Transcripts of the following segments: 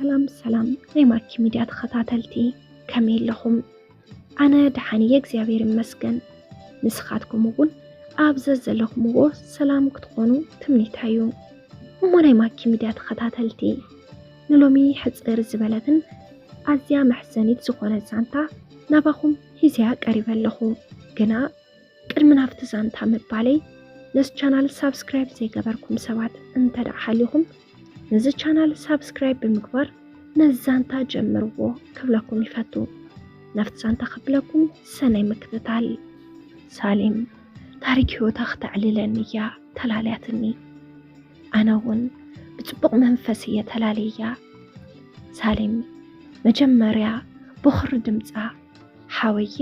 ሰላም ሰላም ናይ ማኪ ሚድያ ተኸታተልቲ፣ ከመይ ኣለኹም? ኣነ ደሓን እየ እግዚኣብሔር ይመስገን። ንስኻትኩም እውን ኣብ ዘዘለኹምዎ ሰላም ክትኾኑ ትምኒተይ እዩ። እሞ ናይ ማኪ ሚድያ ተኸታተልቲ፣ ንሎሚ ሕፅር ዝበለትን ኣዝያ መሕዘኒት ዝኾነት ዛንታ ናባኹም ሒዘያ ቀሪበ ኣለኹ። ግና ቅድሚ ናብቲ ዛንታ ምባለይ፣ ነዚ ቻናል ሳብስክራይብ ዘይገበርኩም ሰባት እንተ ደኣ ሃሊኹም፣ ነዚ ቻናል ሳብስክራይብ ብምግባር ነዚ ዛንታ ጀምርዎ ክብለኩም ይፈቱ። ናብቲ ዛንታ ክብለኩም ሰናይ ምክትታል። ሳሌም ታሪክ ህይወታ ክተዕልለኒ እያ ተላልያትኒ። ኣነ እውን ብጽቡቕ መንፈስ እየ ተላልያ። ሳሌም መጀመርያ ብኹሪ ድምጻ ሓወየ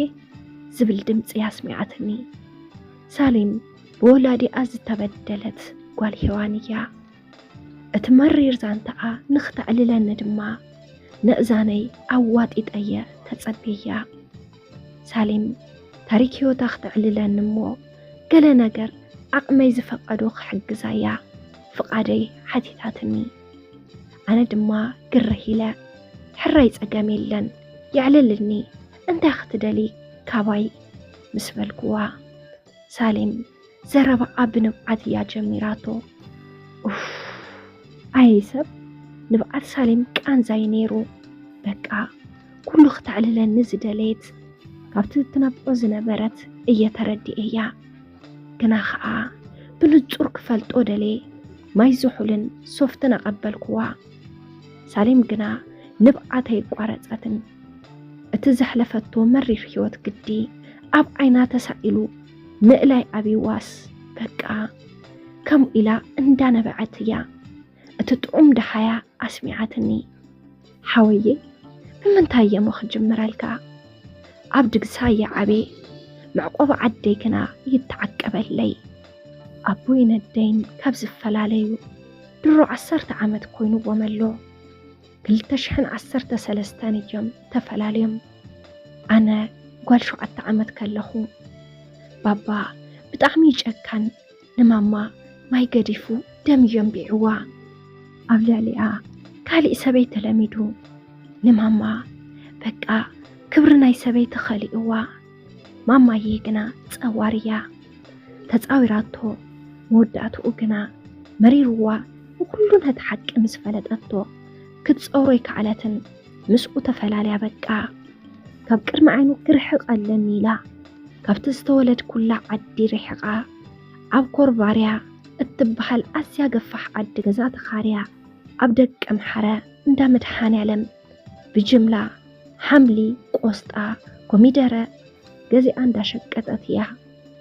ዝብል ድምጺ ኣስሚዓትኒ። ሳሌም ብወላዲኣ ዝተበደለት ጓል ሄዋን እያ። እቲ መሪር ዛንታኣ ንኽተዕልለኒ ድማ ንእዛነይ ኣዋጢጠየ ተጸብየያ። ሳሌም ታሪክ ህይወታ ክተዕልለኒ እሞ ገለ ነገር ዓቕመይ ዝፈቐዶ ክሕግዛያ ፍቓደይ ሓቲታትኒ። ኣነ ድማ ግርህ ኢለ፣ ሕራይ ጸገም የለን፣ የዕልልኒ፣ እንታይ ክትደሊ ካባይ? ምስ በልኩዋ፣ ሳሌም ዘረባኣ ብንብዓት እያ ጀሚራቶ። ኡፍ፣ ኣየ ሰብ፣ ንብዓት ሳሌም ቃንዛይ ነይሩ። በቃ፣ ኩሉ ክተዕልለኒ ዝደለየት፣ ካብቲ ትነብዖ ዝነበረት እየ ተረዲኤያ። ግና ኸኣ ብንጹር ክፈልጦ ደልየ፣ ማይ ዝሑልን ሶፍትን ኣቐበልኩዋ። ሳሌም ግና ንብዓት ኣየቋረጸትን። እቲ ዘሕለፈቶ መሪር ህይወት ግዲ ኣብ ዓይና ተሳኢሉ ምእላይ ኣብይዋስ፣ በቃ፣ ከምኡ ኢላ እንዳነበዐት እያ እቲ ጥዑም ደሃያ ኣስሚዓትኒ። ሓወየ፣ ብምንታይ እየ እሞ ክጅምረልካ? ኣብ ድግሳ እየ ዓብየ፣ መዕቆቢ ዓደይ ግና ይተዓቀበለይ። ኣቦይን ኣደይን ካብ ዝፈላለዩ ድሮ ዓሰርተ ዓመት ኮይንዎም ኣሎ። ክልተ ሽሕን ዓሰርተ ሰለስተን እዮም ተፈላለዮም። ኣነ ጓል ሸውዓተ ዓመት ከለኹ፣ ባባ ብጣዕሚ ጨካን፣ ንማማ ማይ ገዲፉ ደም እዩ ኣንቢዕዋ። ኣብ ልዕሊኣ ካሊእ ሰበይቲ ለሚዱ፣ ንማማ በቃ ክብሪ ናይ ሰበይቲ ኸሊእዋ። ማማዬ ግና ጸዋር እያ። ተጻዊራቶ፣ መወዳእትኡ ግና መሪርዋ። ንኹሉ ነቲ ሓቂ ምስ ፈለጠቶ፣ ክትጸውሮ ኣይከኣለትን። ምስኡ ተፈላልያ በቃ። ካብ ቅድሚ ዓይኑ ክርሕቕ ኣለኒ ኢላ፣ ካብቲ ዝተወለድኩላ ዓዲ ርሒቓ፣ ኣብ ኮርባርያ እትበሃል ኣዝያ ገፋሕ ዓዲ ገዛ ተኻርያ፣ ኣብ ደቀምሓረ እንዳ መድሃኔኣለም ብጅምላ ሓምሊ፣ ቆስጣ፣ ኮሚደረ ገዚኣ እንዳሸቀጠት እያ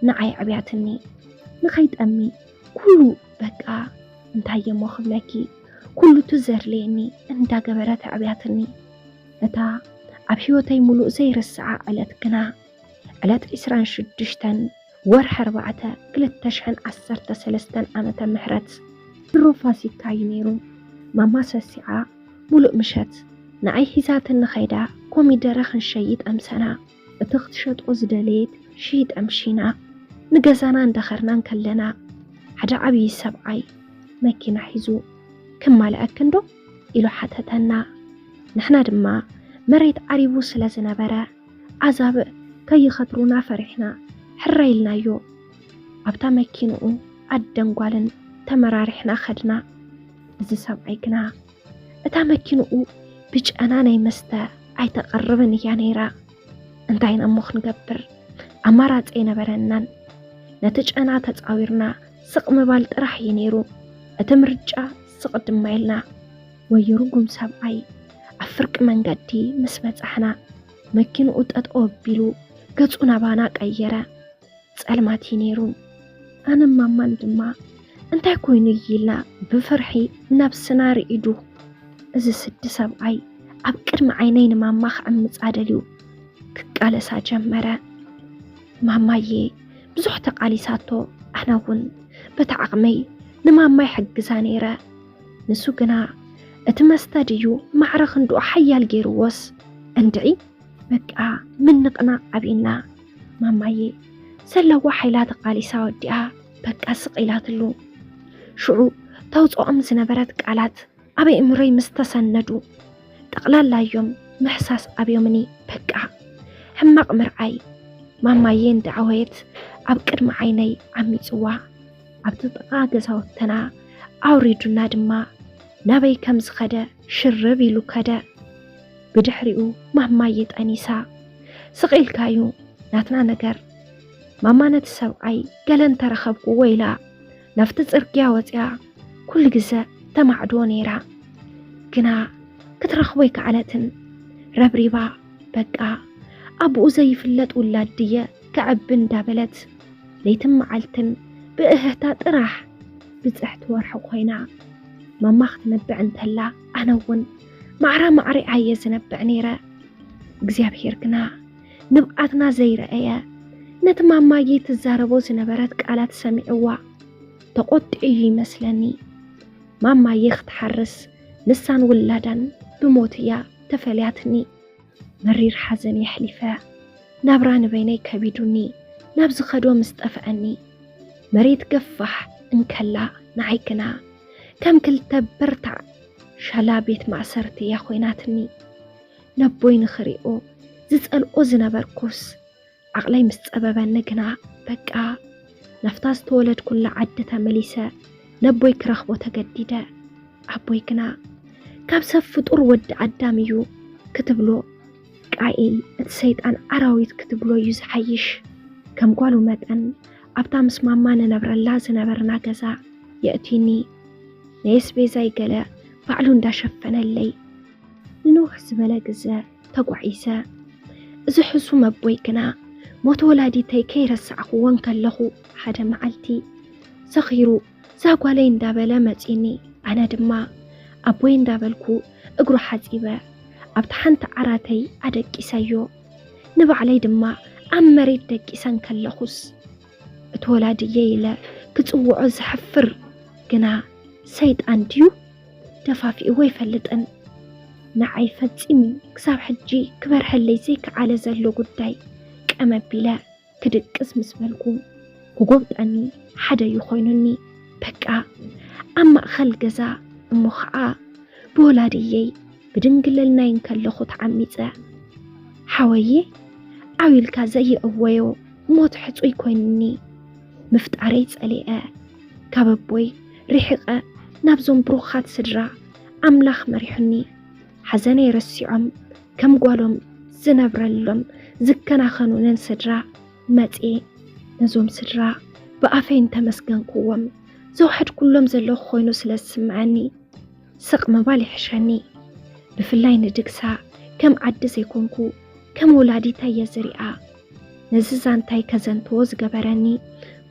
ንዓይ ኣዕብያትኒ። ንኸይጠሚ ኩሉ በቃ እንታይ እሞ ክብለኪ፣ ኩሉ እቲ ዘድልየኒ እንዳገበረት ኣዕብያትኒ። እታ ኣብ ህይወተይ ሙሉእ ዘይርስዓ ዕለት ግና ዕለት ዕስራን ሽዱሽተን ወርሒ ኣርባዕተ ክልተ ሽሕን ዓሰርተ ሰለስተን ዓመተ ምህረት ድሮ ፋሲካ እዩ ነይሩ። ማማ ሰሲዓ ሙሉእ ምሸት ንዓይ ሒዛትኒ ኸይዳ ኮሚደረ ክንሸይጥ ኣምሰና። እቲ ክትሸጦ ዝደለየት ሽይጥ ኣምሺና ንገዛና እንዳኸርና እንከለና ሓደ ዓብዪ ሰብኣይ መኪና ሒዙ ክማልኣክን ዶ ኢሉ ሓተተና። ንሕና ድማ መሬት ዓሪቡ ስለ ዝነበረ ኣዛብእ ከይኸትሩና ፈሪሕና ሕራይ ኢልናዮ። ኣብታ መኪንኡ ኣደን ጓልን ተመራሪሕና ኸድና። እዚ ሰብኣይ ግና እታ መኪንኡ ብጨና ናይ መስተ ኣይተቕርብን እያ ነይራ። እንታይ ኢና እሞ ክንገብር? ኣማራጺ ኣይነበረናን። ነቲ ጨና ተጻዊርና ስቕ ምባል ጥራሕ እዩ ነይሩ። እቲ ምርጫ ስቕ ድማ ኢልና። ወይ ርጉም ሰብኣይ፣ ኣብ ፍርቂ መንገዲ ምስ በጻሕና፣ መኪንኡ ጠጠው ኣቢሉ ገጹ ናባና ቀየረ። ጸልማት እዩ ነይሩ። ኣነን ማማን ድማ እንታይ ኮይኑ እዩ ኢልና ብፍርሒ ነብስና ርኢዱ። እዚ ስዲ ሰብኣይ ኣብ ቅድሚ ዓይነይ ንማማ ክዕምጻ ደልዩ ክቃለሳ ጀመረ። ማማዬ ብዙሕ ተቓሊሳቶ፣ ኣነ እውን በቲ ዓቕመይ ንማማይ ሕግዛ ነይረ። ንሱ ግና እቲ መስተ ድዩ ማዕረ ክንድኡ ሓያል ገይርዎስ፣ እንድዒ በቃ ምንቕናቕ ዓቢና። ማማዬ ዘለዋ ሓይላ ተቓሊሳ ወዲኣ በቃ ስቕ ኢላትሉ። ሽዑ ተውጽኦም ዝነበረት ቃላት ኣብ ኣእምሮይ ምስ ተሰነዱ፣ ጠቕላላ እዮም ምሕሳስ ኣብዮምኒ። በቃ ሕማቕ ምርዓይ። ማማዬ እንዳዓወየት ኣብ ቅድሚ ዓይነይ ዓሚጽዋ። ኣብቲ ጥቓ ገዛውትና ኣውሪዱና ድማ ናበይ ከም ዝኸደ ሽርብ ኢሉ ከደ። ብድሕሪኡ ማማዬ ጠኒሳ። ስቕ ኢልካዩ ናትና ነገር። ማማ ነቲ ሰብኣይ ገለ እንተረኸብኩዎ ኢላ ናብቲ ጽርግያ ወጺኣ ኩሉ ግዘ ተማዕድዎ ነይራ። ግና ክትረኽቦ ኣይከኣለትን። ረብሪባ በቃ ኣቦኡ ዘይፍለጥ ውላድ ድየ ከዕቢ እንዳበለት ለይትን መዓልትን ብእህህታ ጥራሕ ብጽሕቲ ወርሒ ኮይና። ማማ ክትነብዕ እንተላ ኣነ እውን ማዕራ ማዕሪዓየ ዝነብዕ ነይረ። እግዚኣብሔር ግና ንብዓትና ዘይረኣየ ነቲ ማማዬ ትዛረቦ ዝነበረት ቃላት ሰሚዕዋ ተቖጢዑ እዩ ይመስለኒ። ማማዬ ክትሓርስ ንሳን ውላዳን ብሞት እያ ተፈልያትኒ። መሪር ሓዘን የሕሊፈ ናብራ ንበይነይ ከቢዱኒ ናብ ዝኸዶ ምስ ጠፍአኒ መሬት ገፋሕ እንከላ ንዓይ ግና ከም ክልተ በርታዕ ሻላ ቤት ማእሰርቲ እያ ኮይናትኒ። ነቦይ ንኽሪኦ ዝጸልኦ ዝነበርኩስ ዓቕለይ ምስ ጸበበኒ ግና በቃ ናብታ ዝተወለድኩላ ዓዲ ተመሊሰ ነቦይ ክረኽቦ ተገዲደ። ኣቦይ ግና ካብ ሰብ ፍጡር ወዲ ኣዳም እዩ ክትብሎ ቃኤል እቲ ሰይጣን ኣራዊት ክትብሎ እዩ ዝሓይሽ። ከም ጓሉ መጠን ኣብታ ምስ ማማ ንነብረላ ዝነበርና ገዛ የእትዩኒ። ናይ ኣስቤዛይ ገለ ባዕሉ እንዳሸፈነለይ ንንውሕ ዝበለ ግዘ ተጓዒዘ። እዚ ሕሱም ኣቦይ ግና ሞት ወላዲተይ ከይረሳዕክዎ እንከለኹ ሓደ መዓልቲ ሰኺሩ ዛጓለይ እንዳበለ መጺኒ። ኣነ ድማ ኣቦይ እንዳበልኩ እግሩ ሓጺበ ኣብቲ ሓንቲ ዓራተይ ኣደቂሰዮ። ንባዕለይ ድማ ኣብ መሬት ደቂሰ እንከለኹስ እቲ ወላድየ ኢለ ክጽውዖ ዝሕፍር ግና ሰይጣን ድዩ ደፋፊእዎ ኣይፈልጥን። ንዓይ ፈጺሙ ክሳብ ሕጂ ክበርሀለይ ዘይከዓለ ዘሎ ጉዳይ ቀም ኣቢለ ክድቅስ ምስ በልኩ ክጎብጠኒ ሓደ እዩ ኮይኑኒ። በቃ ኣብ ማእኸል ገዛ እሞ ኸዓ ብወላድየይ ብድንግልልናይ እንከለኹ ተዓሚፀ። ሓወየ ዓው ኢልካ ዘየእወዮ ሞት ሕፁይ ኮይኑኒ። ምፍጣረይ ፀሊአ ካብ ኣቦይ ርሒቐ ናብዞም ብሩኻት ስድራ ኣምላኽ መሪሑኒ። ሓዘነይ ረሲዖም ከም ጓሎም ዝነብረሎም ዝከናኸኑንን ስድራ መፅየ። ነዞም ስድራ ብኣፈይ እንተመስገንክዎም ዘውሐድኩሎም ዘለኹ ኮይኑ ስለ ዝስምዐኒ ስቕ ምባል ይሕሸኒ። ብፍላይ ንድግሳ ከም ዓዲ ዘይኮንኩ ከም ወላዲታ እየ ዝሪኣ። ነዚ ዛንታይ ከዘንትዎ ዝገበረኒ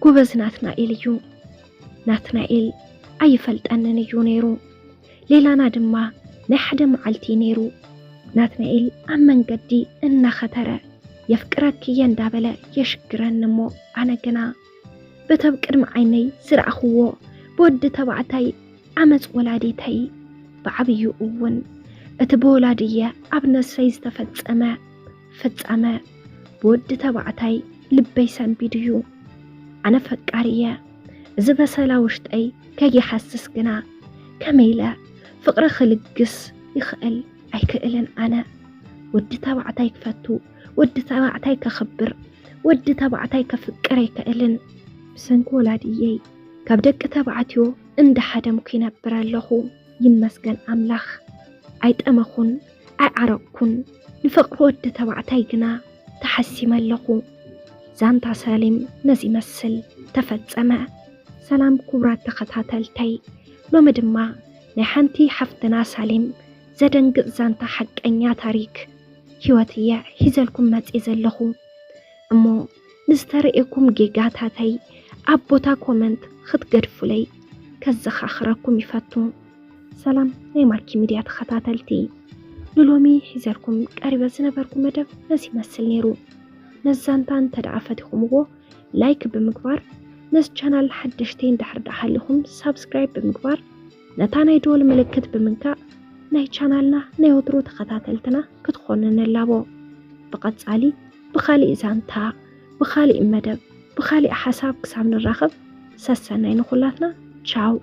ጎበዝ ናትናኤል እዩ። ናትናኤል ኣይፈልጠንን እዩ ነይሩ። ሌላና ድማ ናይ ሓደ መዓልቲ ነይሩ። ናትናኤል ኣብ መንገዲ እናኸተረ የፍቅረኪ እየ እንዳበለ የሽግረኒ እሞ ኣነ ግና በተብ ቅድሚ ዓይነይ ዝረኣኽዎ ብወዲ ተባዕታይ ዓመፅ ወላዲተይ ብዓብዩ እውን እቲ ብወላድየ ኣብ ነሰይ ዝተፈጸመ ፍጻመ ብወዲ ተባዕታይ ልበይ ሰንቢዱ እዩ። ኣነ ፈቃሪ እየ። እዚ በሰላ ውሽጠይ ከይሓስስ ግና ከመይ ኢለ ፍቕሪ ክልግስ ይኽእል? ኣይክእልን። ኣነ ወዲ ተባዕታይ ክፈቱ፣ ወዲ ተባዕታይ ከኽብር፣ ወዲ ተባዕታይ ከፍቅር ኣይክእልን። ብሰንኪ ወላድየይ ካብ ደቂ ተባዕትዮ እንዳሓደምኩ ይነብር ኣለኹ። ይመስገን ኣምላኽ። ኣይጠመኹን፣ ኣይዓረቕኩን። ንፍቕሪ ወዲ ተባዕታይ ግና ተሓሲመ ኣለኹ። ዛንታ ሳሌም ነዚ ይመስል ተፈጸመ። ሰላም ክቡራት ተኸታተልተይ፣ ሎሚ ድማ ናይ ሓንቲ ሓፍትና ሳሌም ዘደንግጽ ዛንታ ሓቀኛ ታሪክ ህይወት እየ ሒዘልኩም መጽየ ዘለኹ። እሞ ንዝተረኤኩም ጌጋታተይ ኣብ ቦታ ኮመንት ክትገድፉለይ ከዘኻኽረኩም ይፈቱ። ሰላም ናይ ማርኪ ሚድያ ተኸታተልቲ፣ ንሎሚ ሒዘልኩም ቀሪበ ዝነበርኩ መደብ ነዚ ይመስል ነይሩ። ነዚ ዛንታ እንተ ደኣ ፈቲኹምዎ ላይክ ብምግባር፣ ነዚ ቻናል ሓደሽቲ እንድሕር ደኣ ሃሊኹም ሳብስክራይብ ብምግባር፣ ነታ ናይ ደወል ምልክት ብምንካእ ናይ ቻናልና ናይ ወትሩ ተኸታተልትና ክትኾኑ ንላቦ። ብቐጻሊ ብኻሊእ ዛንታ፣ ብኻሊእ መደብ፣ ብኻሊእ ሓሳብ ክሳብ ንራኸብ ሰሰናይ ንኹላትና። ቻው።